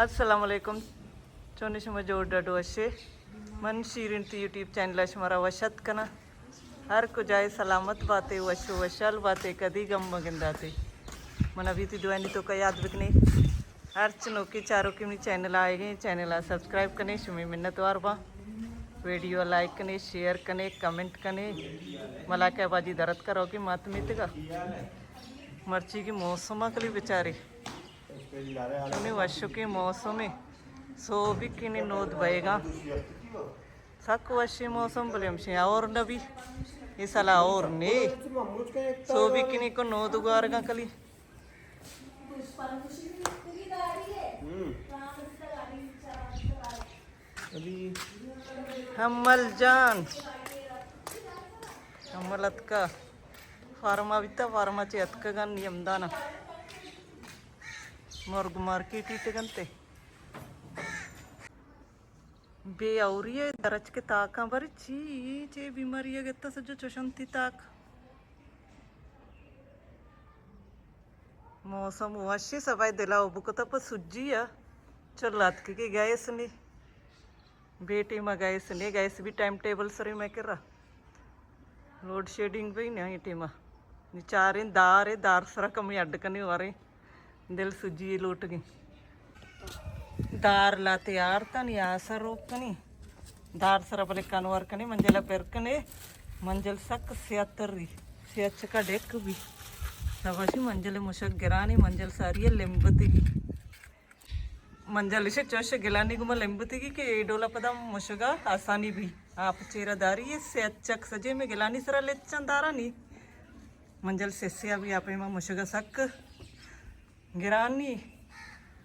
السلام علیکم، چون شما؟ جوڑ ڈڈ وشے؟ من شیرین تی یوٹیوب چینل ءَ شمارا وش اتک کناں۔ ہر کجائے سلامت باتے، وش و وشحال باتے، کدی گم مگنداتے۔ من ابھی تی دوانی توکا یاد بکنے۔ ہرچ نوکیں چاروکیں منی چینل ءَ آئیگیں، چینل ءَ سبسکرائب کنے، شمے منتوار باں۔ ویڈیو ءَ لائک کنے، شیئر کنے، کمنٹ کنے۔ ملاکہ باجی درت کرو کہ مات میتگا۔ مرچی کی موسم ءَ کلی بچارے۔ چونیں وشکیں موسمے۔ سوبی کنی نود بئیگاں۔ سک وشیں موسم، بلے ہمشیں اور نبی۔ اے سالا اور نے۔ سوبی کنی کو نود گوارگاں کلی۔ حمل جان، حمل اتکا، فارما بیتا، فارما چے اتکگن نی ہمدانا۔ مرگ مارکیٹ ایت گنتے۔ بے اوری ءَ درچک ءِ تاکاں بر چی چے بیماری ءَ گتا سجو چوشنتی تاک۔ موسم وشی سبائی دلا او بکتا پہ سجی ءَ چل اتکگی گیس نی۔ بے ٹیم ءَ گیس نی، گیس بھی ٹائم ٹیبل سرے میں کرا۔ لوڈ شیڈنگ بھی نہیں ٹیم ءَ۔ نی چاریں دار ءَ، دار سرا کمی اڈ کنی وریں۔ دل سجی لوٹگیں۔ دار لاتے آرتنی آسر روک کنی۔ دار سرا بلے کنور کنی، منجل پر کنے۔ منجل سک سیاہ تری۔ سیاہ چکا ڈیک بھی۔ سباشی منجل مشک گرانی، منجل ساری لمبتی بھی۔ منجل اش چوش گلانی گما لمبتگی کہ اے ڈولا پدا مشگا آسانی بی۔ آپ چیرا داری، اے سے اچک سجے میں گلانی سرا لچن دارانی۔ منجل سے سیا بی آپ ما مشگا سک گرانی۔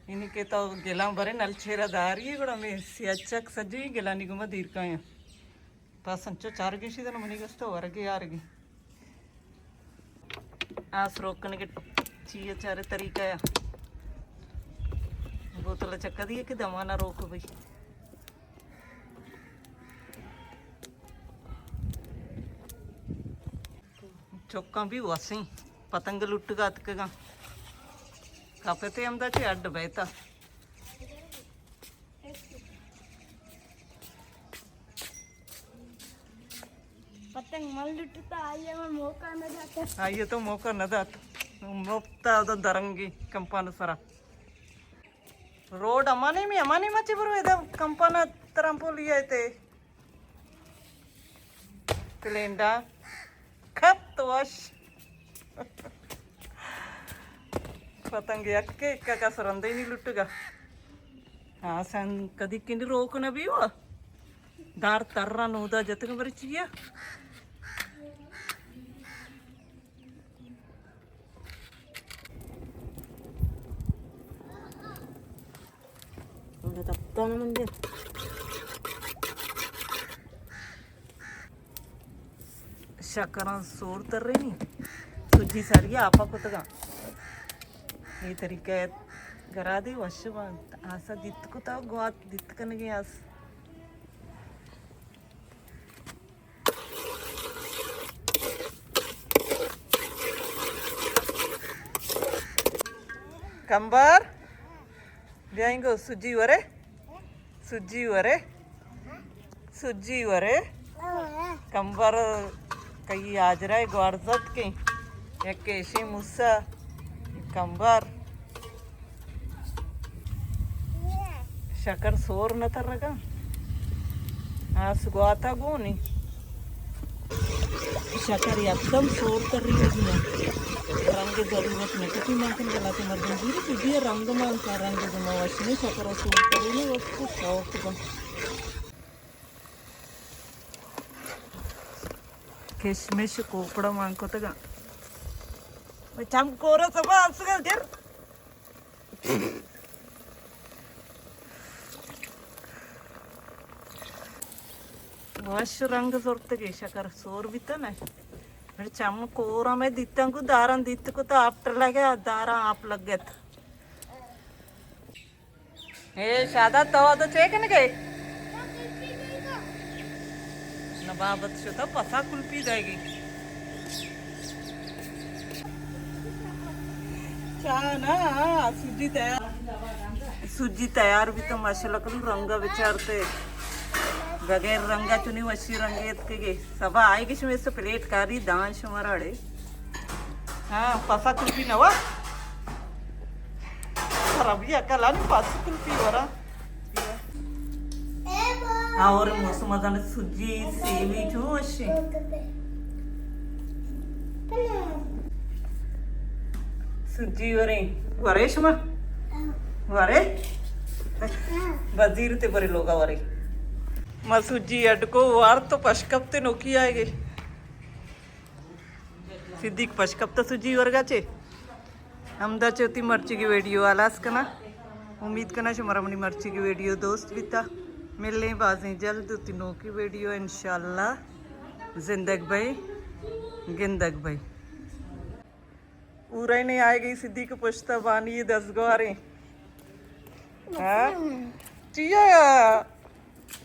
اینی کہ تو گلان برے نل چیرا داری، گڑا میں سے اچک سجے گلانی گما دیر کایاں۔ بس انچو چارگی شی دنو منی گوشتو ورگی آرگی۔ آس روک کنگے چی ءَ چارے طریقہ ءَ۔ بوتل ءَ چکا دیے کہ دمانا روک بھئی۔ چکاں بھی وسیں پتنگ لٹگا اتکگاں۔ کپتے ہمدا چے اڈ بیتا۔ پتنگ من لٹتا، آئی ءَ من موقع نہ داتا۔ آئی ءَ تو موقع نہ دات۔ مفتا ادا درنگی کمپان سرا۔ روڈ امانی می، امانی مچی برو ادا کمپان ترامپولی ءَ تے۔ پلینڈا کپت وش۔ پتنگ یک کے یک کا سرندے نی لٹگا۔ ہاں سن کدی کنی روک نہ بیو۔ دار تر نودا جتگ بری چیا۔ اوڑا تپتانا منجل۔ شکراں سور ترینی۔ سجی ساری آپا کتگا۔ یہ طریقہ ہے۔ گرا دے وش بانت۔ آسا دیت کتا گوات دیت کنگے آس۔ کمبر، بیا اینگو سجی ورے، سجی ورے، سجی ورے۔ کمبر کئی آجرائے گوارزت کے، یک ایشی موسا، کمبر۔ شکر سور نہ ترگا۔ آس گواتا گونی۔ شکر یکدم سور تری گیا۔ رنگ ضرورت نہ کتی، من کن غلط مردم گیری، تو بیا رنگ مان کا رنگ جمع وشنی، شکر سور تری نے وقت شوق کا۔ کشمش کوکڑا مان کتگا۔ چم کورا سبا اسگا گر۔ وش رنگ زرتگی، شکر سور بیتا نہ۔ میرے چم کورا میں دیتاں کو داراں دیت کو تو آپ لگا، داراں آپ لگت۔ اے شاداد تو تو چے کنگے؟ نبابت شتا پسا کلپی دے گی۔ چاہ نا، سجی تیار۔ سوجی تیار بیتہ ماشاءاللہ، کلو رنگا بچارتے، بغیر رنگا چنی وشی رنگے اتکگے۔ صبا آئیگی شمے سے پلیٹ کاری دان شمارا اڑے۔ ہاں، پسا کلپی نوا۔ خرابی عقل آنی پسا کلپی ورا۔ ہاں، اور موسم ازانے سوجی سیوی چون وشی۔ سوجی ورے، ورے شما؟ ورے؟ وزیر تے برے لوگا ورے۔ ما سوجی اڈکو وار تو پشکپتے نوکی آئے گئے۔ صدیق پشکپتا سوجی ورگا چے۔ ہمدا چے وتی مرچیگی ویڈیو آلاس کنا۔ امید کنا شمارا منی مرچیگی ویڈیو دوست بیتا۔ ملیں بازیں جلد وتی نوکی ویڈیو انشاءاللہ۔ زندگ بئے، گندگ بئے۔ اورئے نے آئے گئی صدیق پشتا بانی دزگواریں۔ ہاں؟ چیا؟